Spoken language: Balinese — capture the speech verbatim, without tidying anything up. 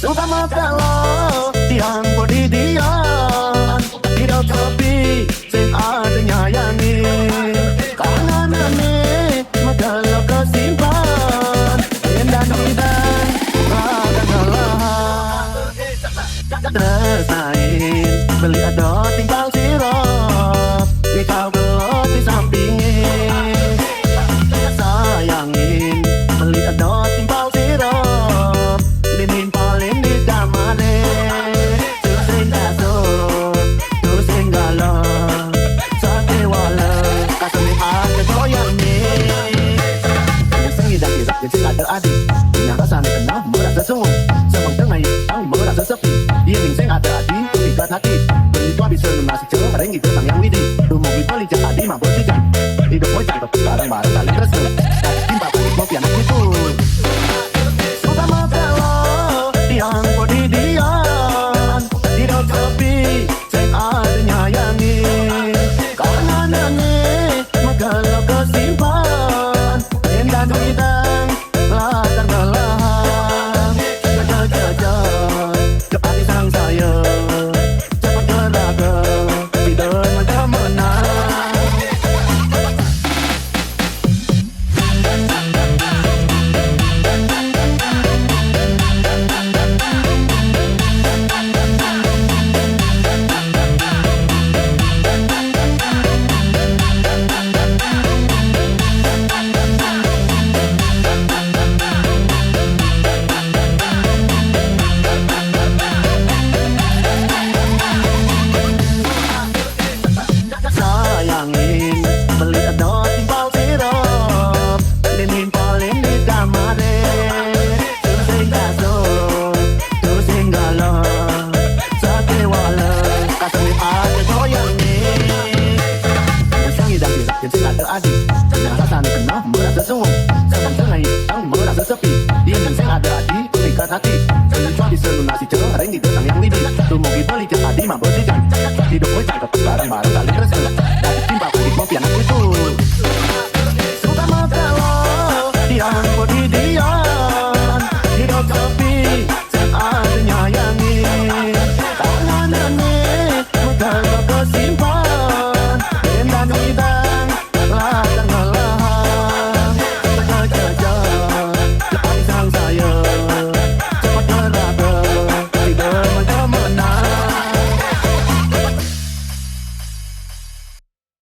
Suka makalo tiang podidian, tidak sepi sing ada nyayangi. Kanganane makalo kesimpan, endan idan rakan lelah. Tresnain beli ado timpal sirop, dikau belot di sampingin. Sayangin beli ado timpal sirop, dinimpalin di kamare. Tusing kasur, tusing gala, sate wala, kasane ate goyange. Yang sing idang irak, yang sing ada adi. Yang rasane kena merasa sungguh. Semang tengai, ang merasa sepi. Yang sing ada adi, ikat hati. Beli tua bisa lunasi cereng, reng itu sang yang widi. Rumah kita lincah adi, mampu sijang. Hidup mau cakep, bareng-bareng saling resmi. Cinta, mau pianak itu. Suka makalo tiang podidian, tidak sepi sing ada nyayangi. Kanganane makalo kesimpan, endan idan latar belakang. Jaga-jaga, cepat sang saya, cepat geraga, tidak menang. Sayangin beli ado timpal sirop, dinimpalin di kamare. Tusing kasur, tusing gala, sate wala, kasane ate goyange. Yang sing idang irak, yang sing ada adi. Yang rasane kena merasa sungguh.